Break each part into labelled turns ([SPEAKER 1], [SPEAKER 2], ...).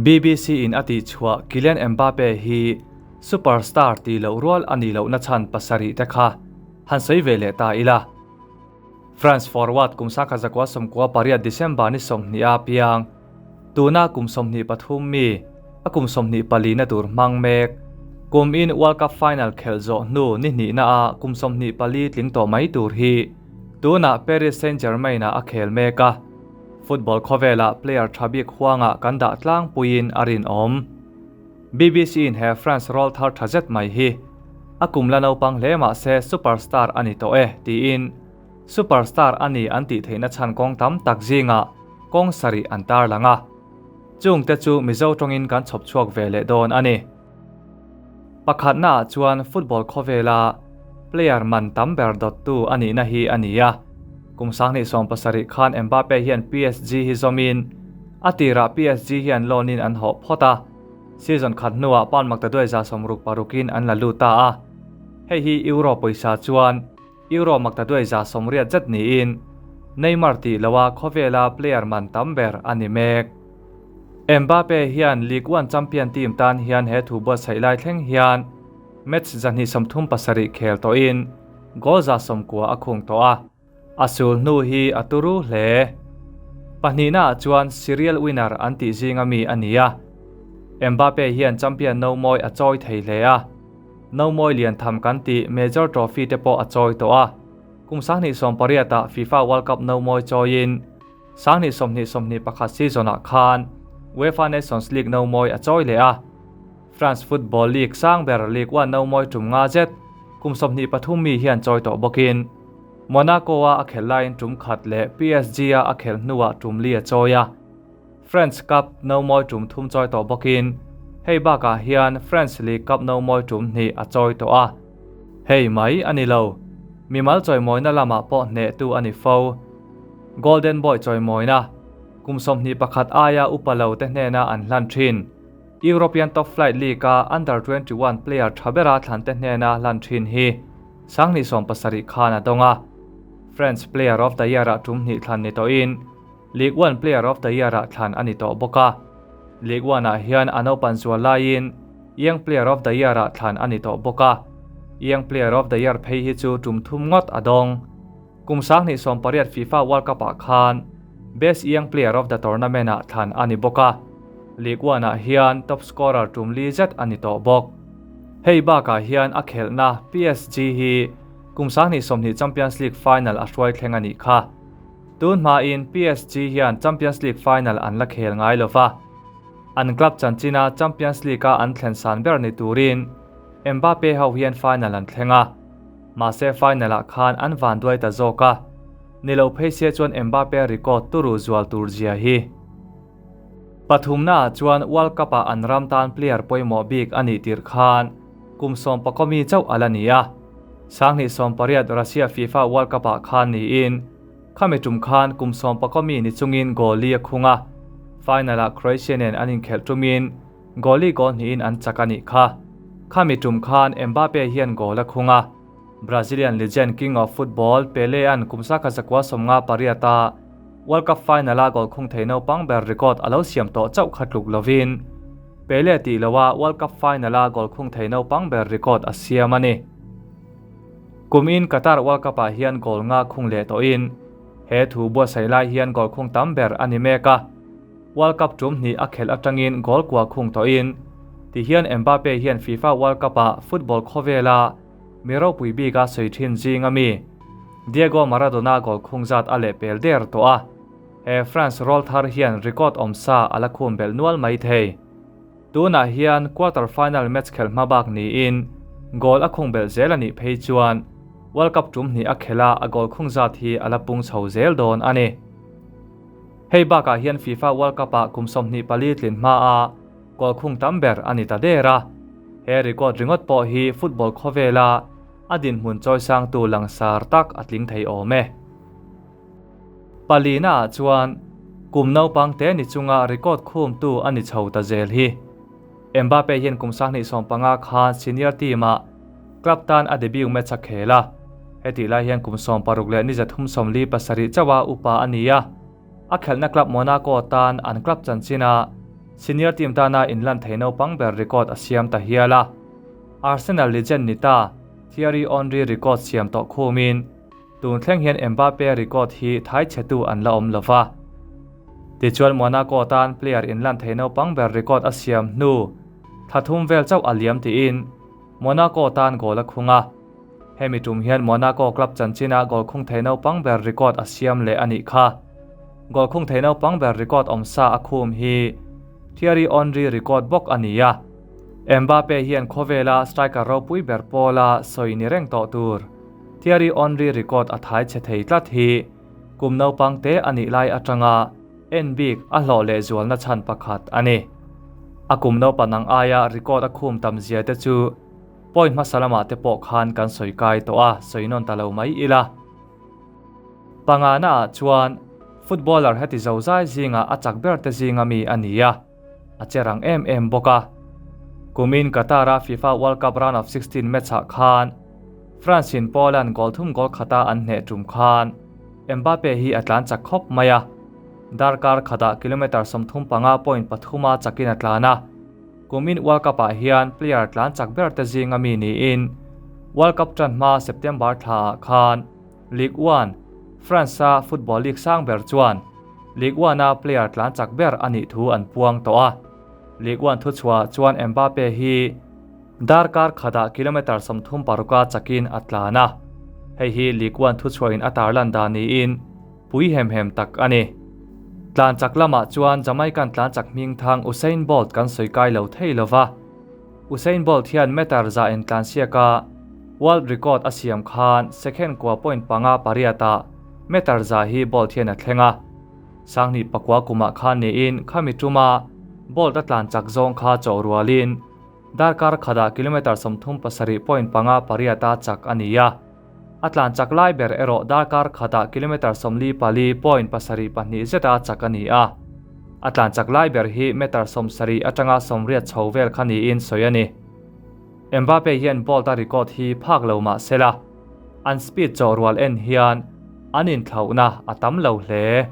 [SPEAKER 1] BBC in a tihchhuah Kylian Mbappe hi superstar tih loh rual a nih lohna chhan pasarih te kha han sawi ve leh ta ila. France forward kum sakha zakua sawmkua pariat December ni 20 a piang, tuna kum 23 mi, a kum 24 na tur hmang mek. Kum in World Cup final khelh zawh hnu ni hnihna a kum 24 tling tawh mai tur hi tunah Paris Saint-Germain ah a khel mek a. Football khawvelah player tha bik huangah kan dah tlangpuiin a rinawm. BBC in he France rawlthar tha zet mai hi a kum la naupang hle mah se superstar a ni tawh e tiin superstar a ni an tih theihna chhan kawng tam tak zingah kawng sarih an tarlang a. Chungte chu Mizo tawngin kan chhawp chhuak ve leh dawn a ni. Pakhatnaah chuan football khawvela player man tam ber dawttu a nihna hi a ni a. Kum 2017 khan Mbappe hian PSG hi zawmin a tirah PSG hian loan in an hawh phawt a. Season khat hnuah pound maktaduai za sawmruk parukin an la lut ta a. Hei hi Euro pawisa chuan Euro maktaduai za sawmriat zet niin Neymar tih loha khawvela player man tam ber a ni mek. Mbappe hian Ligue 1 champion team tan hian he thu buatsaih lai thleng hian match 237 khel tawhin goal za sawmkua a khung tawh a, a sul hnu hi a turu hle. Pahnihnaah chuan serial winner an tih zinga mi a ni a. Mbappe hian champion no mawi a chawi thei hle a. No mawi lian tham kan tih major trophy te pawh a chawi tawh a. Kum 2018 ah FIFA World Cup no mawi chawiin 2020 21 season ah khan UEFA Nations League no mawi a chawi leh a. France Football League sang ber Ligue 1 no mawi tum nga zet kum 23 mi hian chawi tawh bawkin Monaco a a khel laiin tum khat leh PSG a a khel hnuah tum li a chawi a. French Cup no mawi tum thum chawi tawh bawkin hei bakah hian French League Cup no mawi tum hnih a chawi tawh a. Hei mai a ni lo. Mimal chawimawina lamah pawh hnehtu a ni fo. Golden Boy chawimawina kum 21 aia upa lo te hnena an hlan thin. European Top Flight League a Under 21 player tha bera thlan te hnena hlan thin hi 2017 khan a dawng a. French Player of the Year ah tum hnih thlan ni tawhin Ligue 1 Player of the Year ah thlan a ni tawh bawk a. Ligue 1 ah hian a naupan zual laiin Young Player of the Year ah thlan a ni tawh bawk a. Young Player of the Year phei hi chu tum thum ngawt a dawng. Kum 2018 FIFA World Cup ah khan Best Young Player of the Tournament ah thlan a ni bawk a. Ligue 1 ah hian top scorer tum li zet a ni tawh bawk. Hei bakah hian a khelhna PSG hi kum 2020 Champions League final a hruai thleng a nih kha. Tun hmain PSG hian Champions League final an la khel ngai lova. An club chanchina Champions League a an thlen san ber ni turin Mbappe ho hian final an thleng a. Mahse final ah khan an van duai ta zawk a. Ni lo phei se chuan Mbappe record turu zual tur zia hi. Pathumna ah chuan World Cup ah an ram tan player pawimawh bik a nih tirh khan kum 14 mi chauh a la ni a. 2018 Russia FIFA World Cup ah khan niin khami tum khan kum 14 mi ni chungin goal li a khung a. Final ah Croatia nen an inkhelh tumin goal li goal hnihin an chak a nih kha. Khami tum khan Mbappe hian goal a khung a. Brazilian legend king of football Pele an kum sakha zakua sawmnga pariat a World Cup final a goal khung thei naupang ber record a lo siam tawh chauh kha tluk lovin Pele tih loa World Cup final a goal khung thei naupang ber record a siam a ni. Kum in Qatar World Cup ah hian goal nga khung leh tawhin he thu buatsaih lai hian goal khung tam ber a ni mek a. World Cup tum hnih a khelh atangin goal kua khung tawhin ti hian Mbappe hian FIFA World Cup ah football khawvela mi ropui bik a sawi thin zing a mi Diego Maradona goal khung zat a leh pel der tawh a. He France rawlthar hian record awm sa a la khum belh nual mai thei. Tunah hian quarter final match khelh hma bak niin goal a khung belh zel a nih phei chuan World Cup tum hnih a khela a goal khung zat hi a la pung chho zel dawn a ni. Hei bakah hian FIFA World Cup ah kum 24 tlin hma a goal khung tam ber a ni ta der a. He record ringawt pawh hi football khawvela a dinhmun chawisang tu langsar tak a tling thei awm e. Palina ah chuan kum naupang te ni chunga record khum tu a ni chho ta zel hi. Mbappe hian kum 2015 khan senior team ah club tan a debut match a khel a. Heti lai hian kum 16 leh ni 347 chawa upa a ni a. A khelhna club Monaco tan an club chanchina Senior team tana inlan thei naupang ber record a siam ta hial a. Arsenal legend ni ta Thierry Henry record siam tawh khumin tun thleng hian Mbappe record hi thai chhetu an la awm lova. Tichuan Monaco tan player inlan thei naupang ber record a siam hnu thla thum vel chauh a liam tiin Monaco tan goal a khung a. Hemi tum hian Monaco club chanchina goal khung thei naupang ber record a siam leh a nih kha. Goal khung thei naupang ber record awm sa a khum hi Thierry Henry record bawk a ni a. Mbappe hian khawvela striker ropui ber pawla sawi ni reng tawh tur Thierry Henry record a thai chhe thei tlat hi kum naupang te a nih lai atanga en bik a hlawh leh zualna chhan pakhat a ni. A kum naupan ang aia record a khum tam zia te chu point hmasa lamah te pawh khan kan sawi kai tawh a, sawi nawn ta lo mai ila. Pangana ah chuan footballer heti zo zai zingah a chak ber te zinga mi a ni a, a che rang em em bawk a. Kumin Qatar-a FIFA World Cup round of 16 match ah khan France in Poland goal thum goal khata an hneh tum khan Mbappe hi a tlan chak khawp mai a, darkar khatah kilometre 35.3 a chakin a tlan a. Kumin World Cup ah hian player tlan chak ber te zinga mi niin World Cup tan hma September thla ah khan Ligue 1, France-a football league sang ber chuan Ligue 1-a player tlan chak ber a nih thu an puang tawh a. Ligue 1 thuchhuah chuan Mbappe hi darkar khatah kilometre 36 a chakin a tlan a. Hei hi Ligue 1 thuchhuahin a tarlan dan niin pui hem hem tak a ni. Tlan chak lamah chuan Jamaican tlan chak hming thang Usain Bolt kan sawi kai lo thei lova. Usain Bolt hian meter za in tlan siaka world record a siam khan second kua point panga pariatah meter za hi Bolt hian a thleng a. Sanghnih pakua kumah khan niin khami tuma Bolt a tlan chak zawng kha chawh rualin darkar khatah kilometre 37.5 pariata chak a ni a. A tlan chak lai ber erawh darkar khatah kilometre 44.72 zeta chak a ni a. A tlan chak lai ber hi meter 70 atanga 80 chho vel kha niin sawi a ni. Mbappe hian Bolt a record hi phak lo mah sela, an speed chawh rual en hian an inthlauhna a tam lo hle.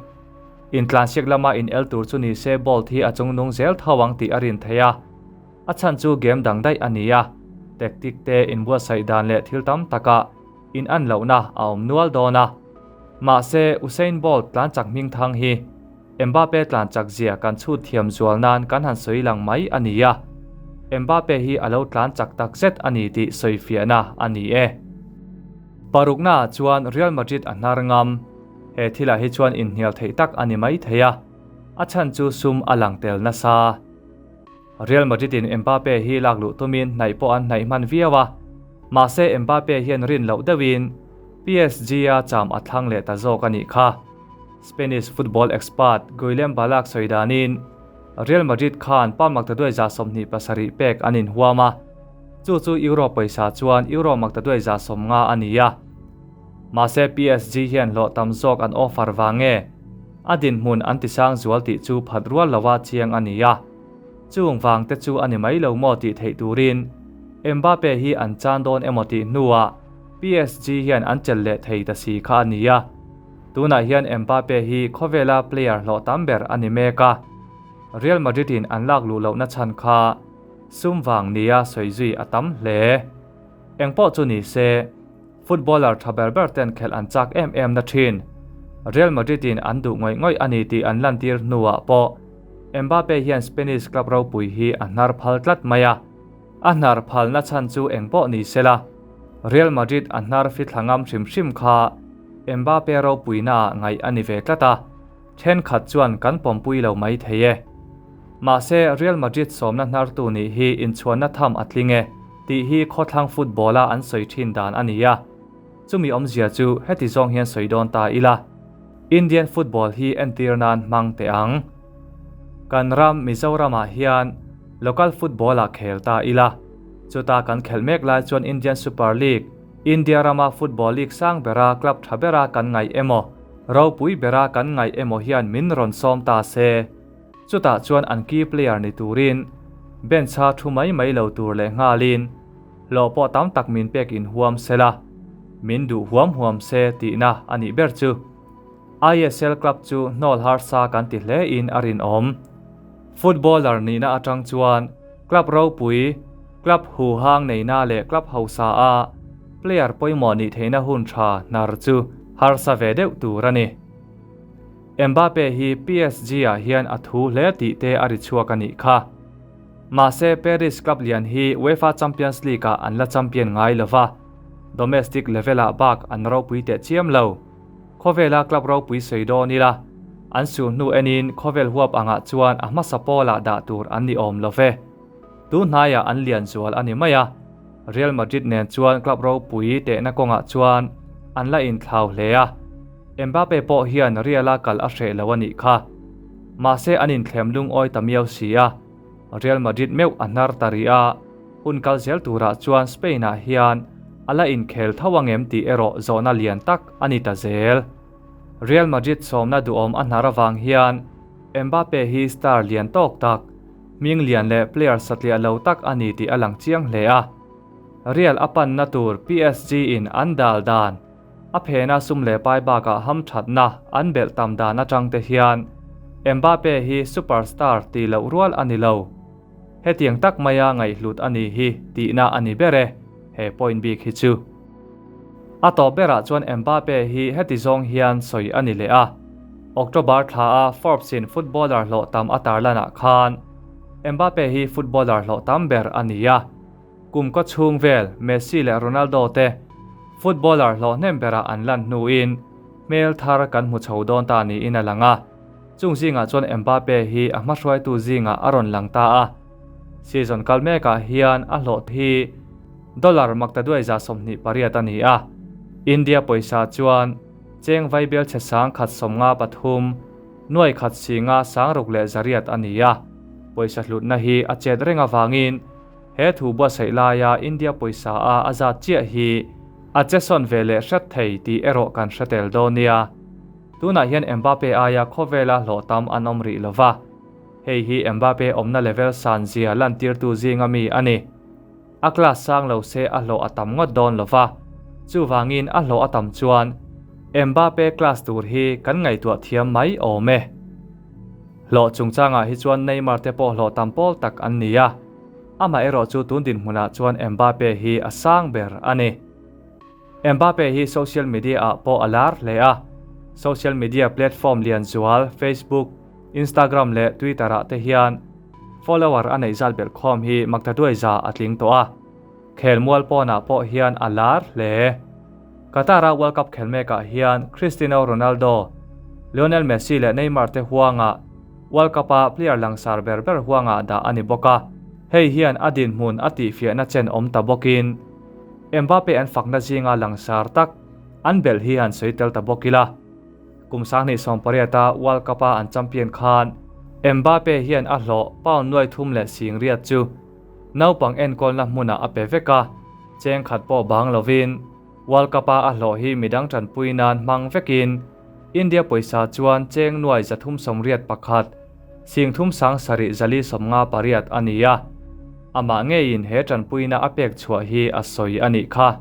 [SPEAKER 1] Intlansiak lama in el tur chu ni se Bolt hi a chungnung zel tho ang tih a rin thei a. A chhan chu game dang daih a ni a, tactic te inbuatsaih dan leh thil tam takah in an lohna a awm nual dawn a. Mahse, Usain Bolt tlan chak hming thang hi Mbappe tlan chak zia kan chhut thiam zual nan kan han sawi lang mai a ni a. Mbappe hi a lo tlan chak tak zet a ni tih sawi fiahna a ni e. Parukna ah chuan Real Madrid a hnar ngam. He thilah hi chuan inhnial theih tak a ni mai thei a, a chhan chu sum a lang tel nasa. Real Madrid in Mbappe hi lak luh tumin hnaih pawh an hnaih hman viau a, mahse Mbappe hian rin loh deuhin PSG a cham a thlang leh ta zawk a nih kha. Spanish football expert Guillem Balak sawi danin Real Madrid khan pa maktaduai za 27 pek an inhuam a, chu chu euro pawisa chuan euro maktaduai za 50 a ni a. Mahse PSG hian hlawh tam zawk an offer vang nge a dinhmun an tisang zual tih chu phat rual lova chiang a ni a. Chung vang te chu a ni mai lo maw tih theih turin Mbappe hi an chan dawn emaw tih hnuah PSG hian an chelh leh thei ta si kha a ni a. Tunah hian Mbappe hi khawvela player hlawh tam ber a ni mek a. Real Madrid in an lak luh lohna chhan kha sum vang nia sawi zui a tam hle. Engpawh chu ni se, footballer tha ber ber ten khelh an chak em em na thin. Real Madrid in an duh ngawih ngawih a ni tih an lantir hnuah pawh Mbappe hian Spanish club ropui hi a hnar phal tlat mai a. A hnar phalna chhan chu engpawh ni sela, Real Madrid a hnar fithla ngam hrim hrim kha Mbappe ropuina ah ngaih a ni ve tlat a, thenkhat chuan kan pawmpui lo mai thei e. Mahse, Real Madrid sawmna hnartu nih hi inchhuanna tham a tling e tih hi khawthlang football-a an sawi thin dan a ni a. Chumi awmzia chu heti zawng hian sawi dawn ta ila, Indian football hi entir nan hmang teh ang. Kan ram Mizoramah hian local football-ah khel ta ila, chuta kan khelh mek lai chuan Indian Super League, India rama football league sang bera club tha bera kan ngaih emaw, ropui bera kan ngaih emaw hian min rawn sawm ta se. Chutah chuan an key player ni turin bench-a thu mai mai lo tur leh nghalin hlawh pawh tam tak min pek inhuam sela, min duh huam huam se tihna a nih ber chu. ISL club chu hnawl harsa kan ti hle in a rinawm. Footballer nihna atang chuan club ropui, club huhang neihna leh club hausa a player pawimawh nih theihna hun tha hnar chu harsa ve deuh tur a ni. Mbappe hi PSG ah hian a thu hle tih te a ri chhuak a nih kha. Mahse Paris club lian hi UEFA Champions League ah an la champion ngai lova, domestic level ah bak an ropui teh chiam lo. Khawvela club ropui sawi dawn ila, an sur hnu enin khawvel huap angah chuan a hmasa pawlah dah tur an ni awm lo ve. Tun hnaiah an lian zual a ni mai a, Real Madrid nen chuan club ropui tehna kawngah chuan an la inthlau hle a, Mbappe pawh hian Real-a kal a hreh lo a nih kha. Mahse an inthlem lungawi ta miau si a, Real Madrid meuh a hnar ta rih a, hun kal zel turah chuan Spain-ah hian a la inkhel tho angem tih erawh zawhna lian tak a ni ta zel. Real Madrid sawmna duhawm a hnar avang hian Mbappe hi star lian tawk tak, hming lian leh player satliah lo tak a ni tih a lang chiang hle a. Real a panna tur PSG in an dal dan a phena sum leh pai bakah hamthatna an belh tam dan atang te hian Mbappe hi superstar tih loh rual a ni lo. Hetiang tak maia ngaihhlut a ni hi tihna a ni ber e, he point bik hi chu. A tawp berah chuan Mbappe hi heti zawng hian sawi a ni leh a, October thla a Forbes in footballer hlawh tam a tarlanah khan Mbappe hi footballer hlawh tam ber a ni a, kum kaw chhung vel Messi leh Ronaldo te footballer hlawh hnem berah an lan hnuin hmel thar kan hmu chho dawn ta niin a lang a. Chung zingah chuan Mbappe hi a hmahruaitu zingah a rawn lang ta a, season kal mekah hian a hlawh hi dollar maktaduai 28 a ni a, India pawisa chuan cheng vaibel chhe 153, nuai khat singa sangruk leh zariat a ni a, pawisa hlutna hi a chet reng avangin he thu buatsaih laia India pawisa a a zat chiah hi a che sawn ve leh hret thei tih erawh kan hre tel dawn nia. Tunah hian Mbappe aia khawvela hlawh tam an awm rih lova, hei hi Mbappe awmna level san zia lantirtu zinga mi a ni. A class sang lo se a hlawh a tam ngawt dawn lova, chuvangin a hlawh a tam chuan Mbappe class tur hi kan ngaihtuah thiam mai awm e. Hlawh chungchangah hi chuan Neymar te pawh hlawh tam pawl tak an ni a, amaherawh chu tun dinhmunah chuan Mbappe hi a sang ber a ni. Mbappe hi social media ah pawh a lar hle a, social media platform lian zual Facebook, Instagram leh Twitter ah te hian follower a neih zat belh khawm hi maktaduai za a tling tawh a, khelmual pawnah pawh hian a lar hle. Qatar-a World Cup khel mekah hian Cristiano Ronaldo, Lionel Messi leh Neymar te huangah World Cup-a player langsar ber ber huangah dah a ni bawk a, hei hian a dinhmun a tihfiahna chen awm ta bawkin, Mbappe an fakna zinga langsar tak an belh hi han sawi tel ta bawk ila. Kum 2018-a World Cup-a an champion khan Mbappe hian a hlawh pound 3,080 chu naupang enkawlna hmunah a pe vek a, cheng khat pawh bang lovin World Cup-a a hlawh hi midang tanpui nan hmang vekin India pawisa chuan cheng 381 3,7 458 a ni a. Amah ngeiin he tanpuina a pek chhuah hi a sawi a nih kha.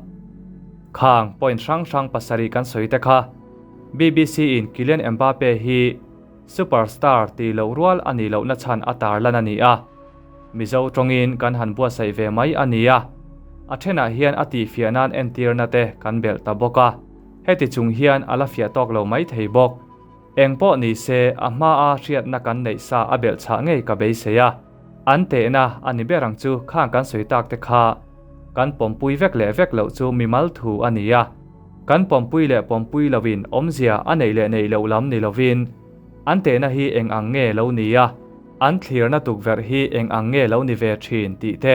[SPEAKER 1] Khang point hrang hrang pasarih kan sawi te kha. BBC in Kylian Mbappe hi superstar tih loh rual a nih lohna chhan a tarlan a ni a. Mizo tawngin kan han buatsaih ve mai a ni a. A thenah hian a tihfiah nan entirna te kan belh ta bawk a. Heti chung hian a la fiah tawk lo mai thei bawk. Eng pawh ni se a hmaa hriatna kan neih sa a belh chhah ngei ka beisei a. An tehna a ni ber ang chu khang kan sawi tak te kha kan pawmpui vek leh vek loh chu mimal thu a ni a. Kan pawmpui leh pawmpui loin awmzia a neih leh neih loh lam ni lovin an tehna hi eng ang nge lo ni a, an thlirna tukverh hi eng ang nge lo ni ve thin tih te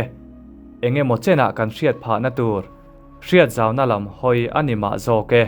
[SPEAKER 1] eng emaw chenah kan hriat phahna tur hriat zauna lam hawi a ni mah zawk e.